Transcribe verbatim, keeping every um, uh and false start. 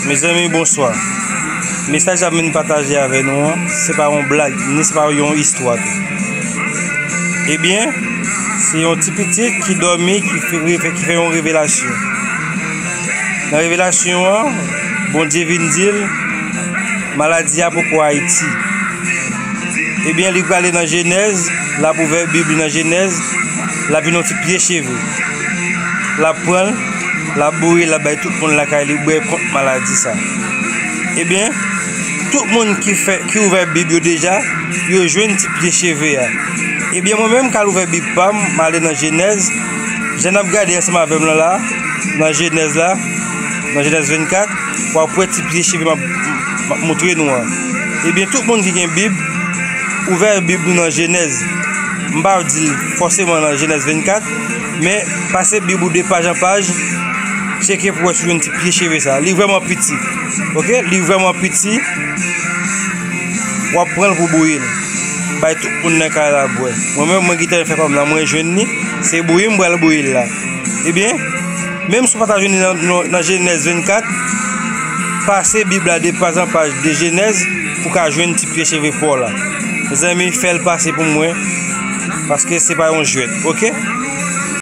Mezanmi, bonswa. Mesaj sa m vin pataje avè nou an, se pa yon blag, ni se pa yon istwa tou. Ebyen, se yon ti pitit ki dòmi, ki fè, ki fè yon revelasyon. Nan revelasyon an, Bondye vin di l, maladi a poko Ayiti. Ebyen, li prale nan Jenèz, l ap ouvè Bib li nan Jenèz, l ap vin yon ti pye cheve. L ap pran l, l ap boure, l ap bay tout moun lakay li bwè kont maladi sa. Ebyen, tout moun ki fè, ki ouvè Bib yo deja, yo jwenn ti pye cheve a. Ebyen, mwen menm, m al ouvè Bib pa m, m ale nan Jenèz, jan n ap gade ansanm avè m lan la, nan Jenèz la, nan Jenèz vennkat, w ap wè ti pye cheve m ap, m ap montre nou an. Ebyen, tout moun ki gen Bib, ouvè Bib nou nan Jenèz. M pa di l fòseman nan Jenèz vennkat, men pase Bib ou de paj an paj, tcheke pou wè si w jwenn ti pye cheve sa. Li vrèman piti. Oke? Li vrèman piti. W ap pran l pou bouyi l. Bay tout moun nan kay la bwè. Mwen menm, mwen gentan fè pa m nan, mwen jwenn li. Se bouyi m pral bouyi l la. Ebyen, menm si w pa ta jwenn li nan, nan, nan Jenèz vennkat, pase Bib la de paj an paj de Jenèz pou w ka jwenn ti pye cheve pa w la. Mezanmi, fè l pase pou mwen, paske se pa yon jwèt, oke?